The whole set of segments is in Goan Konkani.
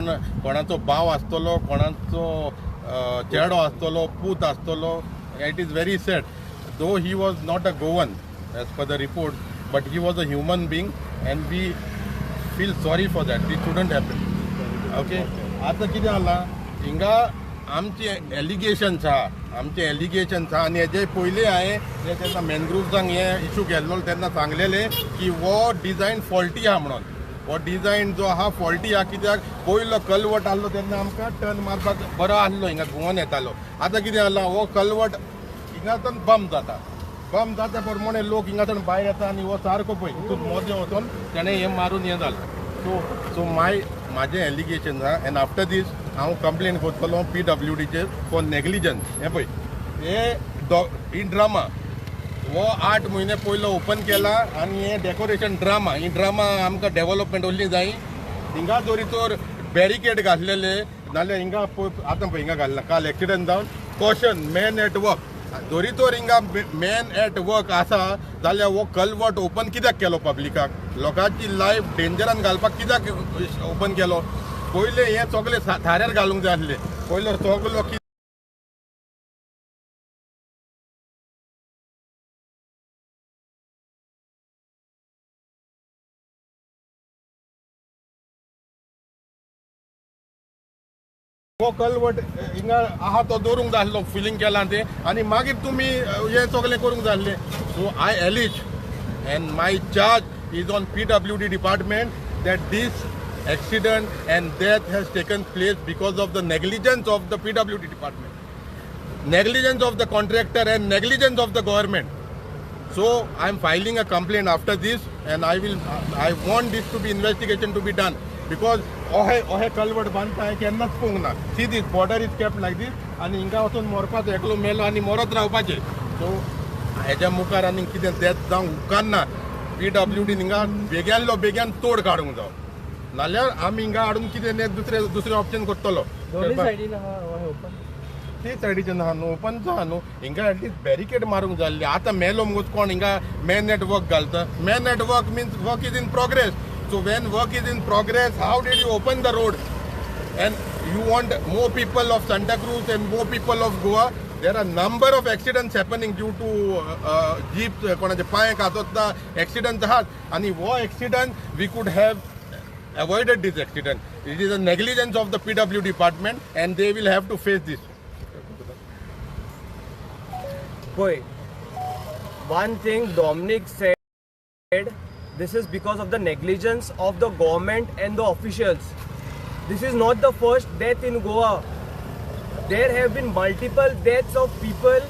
कोणाचो भाव आसतलो, कोणाचो चेडो आसतलो, पूत आसतलो. It is very sad. Though he was not a Goan as per the report, but he was a human being and we feel sorry for that. It shouldn't happen. Okay, आतां कितें जाला हिंगा आमचे एलिगेशन्स आहा, आमचे एलिगेशन्स आहा. आनी हेजे पयलीं हांवें जे तेन्ना मॅनग्रुव्सांक हे इशू केल्लो तेन्ना सांगलेलें की हो डिजायन फॉल्टी आहा म्हणून. हो डिजायन जो आहा फॉल्टी आहा कित्याक पयलो कलवट आहलो तेन्ना आमकां टर्न मारपाक बरो आहलो, हिंगा घुंवोन येतालो. आतां कितें जाला, हो कलवट हिंगासान बंब जाता, बंब जाता प्रमाणे लोक हिंगासान भायर येता आनी हो सारको पळय हितून मोदें वचोन तेणें हें मारून हें जालें. सो सो माय म्हाजें एलिगेशन आहा एंड आफ्टर दीस हांव कंप्लेन करतलो PWDचेर फॉर नेग्लिजन्स. हें पळय हे ही ड्रामा हो 8 म्हयने पयलो ओपन केला आनी हें डेकोरेशन ड्रामा, ही ड्रामा आमकां डेवलपमेंट उरली जाय. हिंगा जरी तर बॅरिकेड घातलेले नाल्यार हिंगा आतां पळय हिंगा घालना, काल एक्सिडंट जावन कॉशन मॅन एट वर्क. जरी तर हिंगा मॅन एट वर्क आसा जाल्यार हो कलवट ओपन कित्याक केलो पब्लिकाक? लोकांची लायफ डेंजरान घालपाक कित्याक ओपन केलो? पयलें हें सगळें थाऱ्यार घालूंक जाय आसलें. पयलो सगलो हो कलवट हिंगा आहा तो दवरूंक जाय आसलो, फिलींग केलां तें, आनी मागीर तुमी हें सगळें करूंक जाय आसलें. So I allege and my charge is on PWD department that this accident and death has taken place because of the negligence of the PWD department, negligence of the contractor and negligence of the government. So I am filing a complaint after this and I want this to be investigation to be done because ओहे ओहे कलवट बांदता हें केन्नाच पळोवंक ना. See this border is kept like this आनी हिंगा वचून मरपाचो, एकलो मेलो आनी मरत रावपाचें. सो हेज्या मुखार आनी कितें डेथ जावंक उपकारना. PWD हिंगा बेग्यानलो बेग्यान तोड काडूंक जावो, नाल्यार आमी हिंगा हाडून कितें दुसरें दुसरें ऑप्शन करतलो. ते सायडीच्यान आहा न्हू, ओपन आहा न्हू, हिंगा एटलीस्ट बॅरिकेड मारूंक जाय आसली. आतां मेलो मुगो कोण हिंगा मॅन एट वर्क घालता? Man at work means work is in progress. So when work is in progress, how did you open the road? And you want more people of Santa Cruz and more people of Goa. There are number of accidents happening due to jeeps, कोणाचे पांय कातोता, accidents आहात. आनी हो accident we could have avoided this accident. It is a negligence of the PW department and they will have to face this. Boy, one thing Dominic said, this is because of the negligence of the government and the officials. This is not the first death in Goa. There have been multiple deaths of people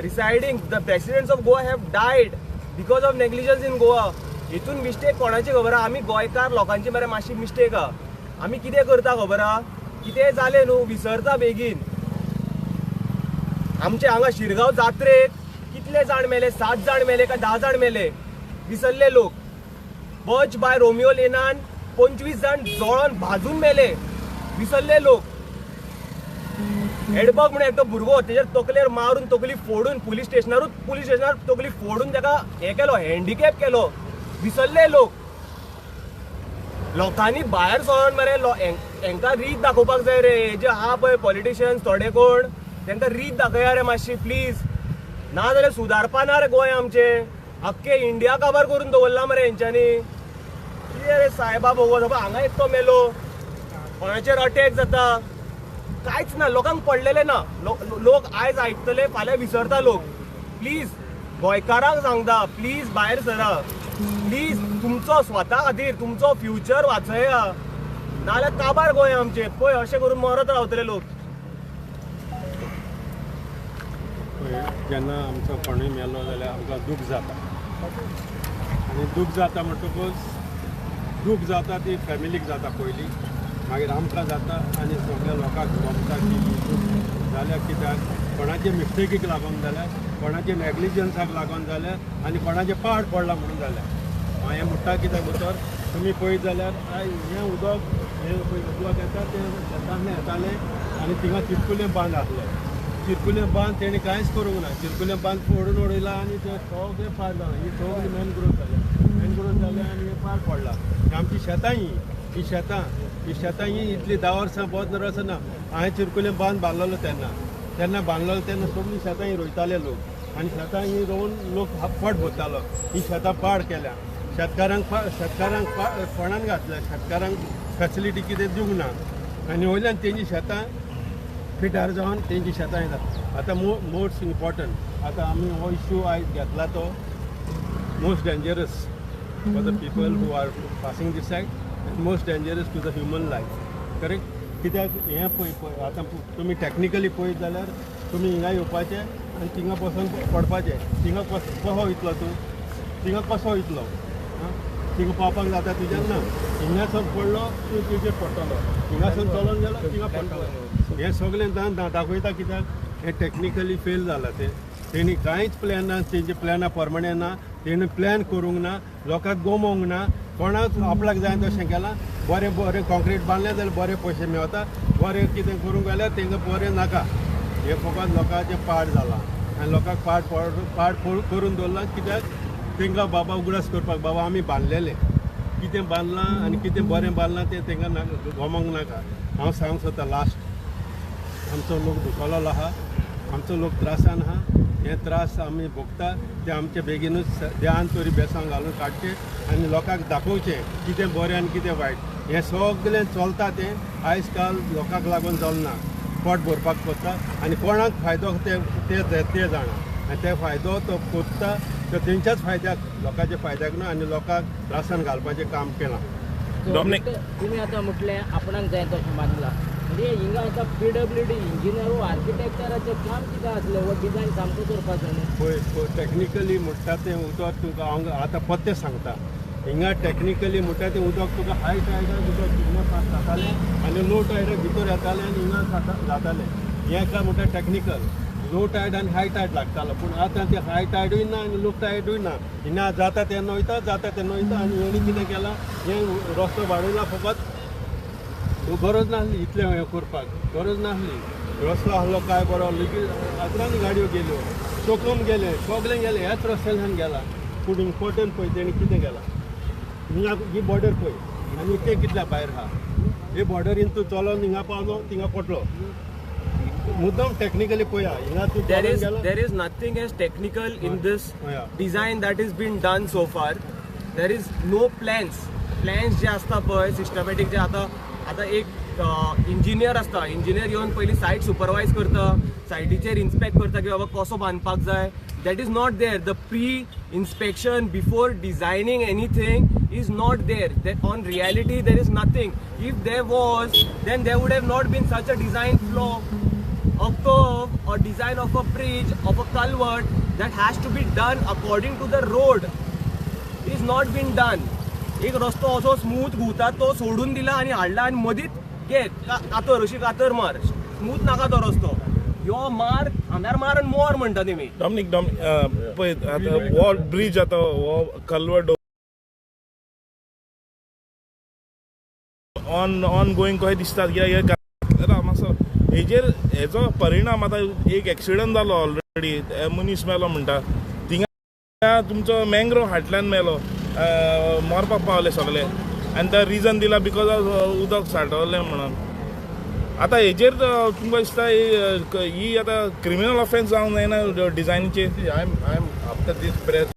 residing. The presidents of Goa have died because of negligence in Goa. हितून मिस्टेक कोणाची खबर आहा? आमी गोंयकार लोकांची मरे मातशी मिस्टेक आहा. आमी कितें करता खबर आहा? कितें जालें न्हू विसरता बेगीन. आमचे हांगा शिरगांव जात्रेक कितले जाण मेले? 7 जाण मेले काय 10 जाण मेले, विसरले लोक. बच बाय रोमियो लेनान 25 जाण जळोन भाजून मेले, विसरले लोक. हेडबग म्हणून एकटो भुरगो तेजेर तकलेर मारून तकली फोडून पुलीस स्टेशनार तकली फोडून तेका हें केलो, हँडिकॅप केलो, विसरले लोक. लोकांनी भायर सरोन मरे हेंकां रीत दाखोवपाक जाय रे. हे जे आहा पळय पॉलिटिशियन्स थोडे कोण, तेंकां रीत दाखया रे मातशी प्लीज. ना जाल्यार सुदारपा ना रे गोंय आमचें. आख्खे इंडिया काबार करून दवरला मरे हेंच्यांनी. कितें रे सायबा भोगो, हांगा एकटो मेलो, कोणाचेर अटॅक जाता, कांयच ना. लोकांक पडलेलें ना. लोक आयज आयकतले, फाल्यां विसरता लोक. प्लीज गोंयकारांक सांगता, प्लीज भायर सरा, प्लीज तुमचो स्वता खातीर तुमचो फ्युचर वाचया, नाल्यार काबार गोंय आमचें. पळय अशें करून मरत रावतले लोक. जेन्ना आमचो कोणूय मेलो जाल्यार आमकां दूख जाता, आनी दूख जाता म्हणटकूच दूख जाता ती फॅमिलीक जाता पयलीं, मागीर आमकां जाता आनी सगळ्या लोकांक गमता की दूख जाल्यार कित्याक कोणाचे मिस्टेकीक लागून जाल्यार, कोणाचे नेग्लिजन्साक लागून जाल्यार आनी कोणाचें पाड पडलां म्हणून जाल्यार. हांव हें म्हणटा कित्याक उतर तुमी पळयत जाल्यार हें उदक हें पळय उदक येता तें शेतान येतालें आनी थिंगा चिरकुलें बांद आसलो. चिरकुलें बांद तेणें कांयच करूंक ना. चिरकुलें बांद फोडून उडयला आनी तें सगळें पाड जालां. ही सगळी मॅनग्रोव जाल्या, मॅनग्रोव जाल्या आनी हें पाड पडलां. आमची शेतां ही ही शेतां ही शेतां ही इतली 10 वर्सां 15 वर्सां ना. हांवें चिरकुलें बांद बांदलेलो तेन्ना, तेन्ना बांदलेलो तेन्ना सगळीं शेतां ही रोयताले लोक आनी शेतां ही रोवन लोक पोट भरतालो. ही शेतां पाड केल्या, शेतकारांक शेतकारांक फोंडान घातल्या, शेतकारांक फेसिलिटी कितें दिवंक ना आनी वयल्यान तेंची शेतां फिटार जावन तेंची शेतां येता. आतां मोस्ट इम्पॉर्टंट आतां आमी हो इश्यू आयज घेतला तो most dangerous for the people who are passing this side and most dangerous to the human life. Correct? कित्याक हें पळय पळय आतां तुमी टॅक्निकली पळयत जाल्यार तुमी हिंगा येवपाचें आनी थिंगा बसून पडपाचें. थिंगा कसो वयतलो तूं, थिंगा कसो वयतलो, थिंगा पावपाक जाता तुज्यान ना. हिंगासून पडलो तूं तुजेर पडटलो, हिंगासून चलोन गेलो थिंगा पडटलो. हें सगळें दाखयता कित्याक हें टॅक्निकली फेल जालां तें. तेणी कांयच प्लॅन ना, तेंचे प्लॅना प्रमाणे ना, तेणी प्लॅन करूंक ना, लोकांक गोमोवंक ना, कोणाक आपल्याक जाय तशें केलां. बरें बरें कॉन्क्रीट बांदलें जाल्यार बरे पयशे मेळता, बरें कितें करूंक जाल्यार तेंकां बरें नाका. हें फकत लोकांचें पाड जालां आनी लोकांक पाड पाड करून दवरलां कित्याक तेंकां बाबा उगडास करपाक बाबा आमी बांदलेलें कितें बांदलां आनी कितें बरें बांदलां तें तेंकां गोमोंक नाका. हांव सांगूंक सोदतां लास्ट, आमचो लोक दुखवलेलो आहा, आमचो लोक त्रासान आहा. हे त्रास आमी भोगता ते आमचे बेगीनूच ध्यान तरी बेसांव घालून काडचें आनी लोकांक दाखोवचें कितें बरें आनी कितें वायट. हें सगळें चलता तें आयज काल लोकांक लागून चलना, पोट भरपाक कोत्ता आनी कोणाक फायदो ते ते जाणा आनी ते फायदो तो कोत्ता तो तेंच्याच फायद्याक, लोकांच्या फायद्याक न्हू आनी लोकांक त्रासान घालपाचें काम केलां. तुमी आतां म्हटलें आपणाक जाय तशें बांदलां, म्हणजे हिंगा आतां PWD engineer वो आर्किटेक्चराचें काम कितें आसलें, वो डिजायन सामको करपाचो न्हू. पळय टॅक्निकली म्हणटा तें उदक तुका हांव आतां पत्ते सांगता. हिंगा टॅक्निकली म्हणटा तें उदक तुका हाय टायडाक उदक हिंगा पास जातालें आनी लो टायडाक भितर येतालें आनी हिंगा जातालें. हें काय म्हणटा टॅक्निकल लो टायड आनी हाय टायड लागतालो, पूण आतां तें हाय टायडूय ना आनी लो टायडूय ना. हिंगा जाता तेन्ना वयता, जाता तेन्ना वयता आनी हेणी कितें केलां, हें रस्तो वाडयला फकत. गरज नासली इतलें हें करपाक, गरज नासली. रस्तो आसलो काय बरो, लेगीत हजारांनी गाडयो गेल्यो, चोकम गेले, सगळें गेलें ह्याच रस्त्यान गेला. पूण इम्पॉर्टंट पळय तेणी कितें केलां, हिंगा ही बॉर्डर पळय आनी तें कितल्या भायर आहा. हे बॉर्डरीन तूं चलोन हिंगा पावलो थिंगा पडलो. मुद्दम टॅक्निकली पळया हिंगा तूं. There is nothing as technical in this design that is been done so far. There is no plans. Plans जे आसता पळय सिस्टमॅटीक जे आतां आतां एक इंजिनियर आसता, इंजिनियर येवन पयलीं सायट सुपरवायज करता, सायटीचेर इन्स्पेक्ट करता की बाबा कसो बांदपाक जाय. That is not there. The pre inspection before designing anything is not there. That on reality there is nothing. If there was, then there would have not been such a design flaw, a curve or design of a bridge, of a culvert that has to be done according to the road is not been done. एक रस्तो असो स्मूथ घुंवता तो सोडून दिला आनी हाडला आनी मदींच घे कातर, अशी कातर मार, स्मूथ नाका तो रस्तो, यो मार खांदार मार आनी मोर म्हणटा तेमी. डॉमनीक, पळय आतां हो ब्रिज आतां हो कल्वर्ट ऑन गोईंग कशें दिसता कित्याक मातसो हेजेर हेजो परिणाम आतां एक एक्सिडंट जालो ऑलरेडी, मनीस मेलो म्हणटा थिंगा, तुमचो मँग्रोव हाटल्यान मेलो, मरपाक पावले सगळे आनी ते रिजन दिला because उदक सांठवलें म्हणून. आतां हेजेर तुमकां दिसता ही आतां क्रिमिनल ऑफेन्स जावंक जायना डिजायनीचेर? I am after this press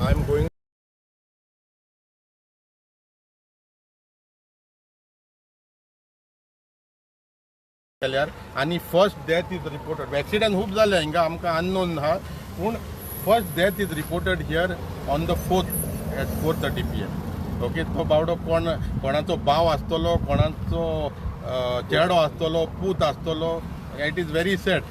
I am going जाल्यार आनी first death is reported. Accident खूब जाले हिंगा आमकां अननोन आहा, पूण first death is reported here on the 4th at 4:30 PM. Okay, तो बावडो कोण, कोणाचो भाव आसतलो, कोणाचो चेडो आसतलो, पूत आसतलो. It is very sad.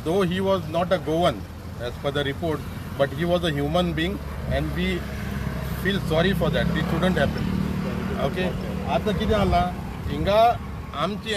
Though he was not a Goan as per the report, but he was a human being and we feel sorry for that. It shouldn't happen. Okay, आतां कितें जाला हिंगा आमची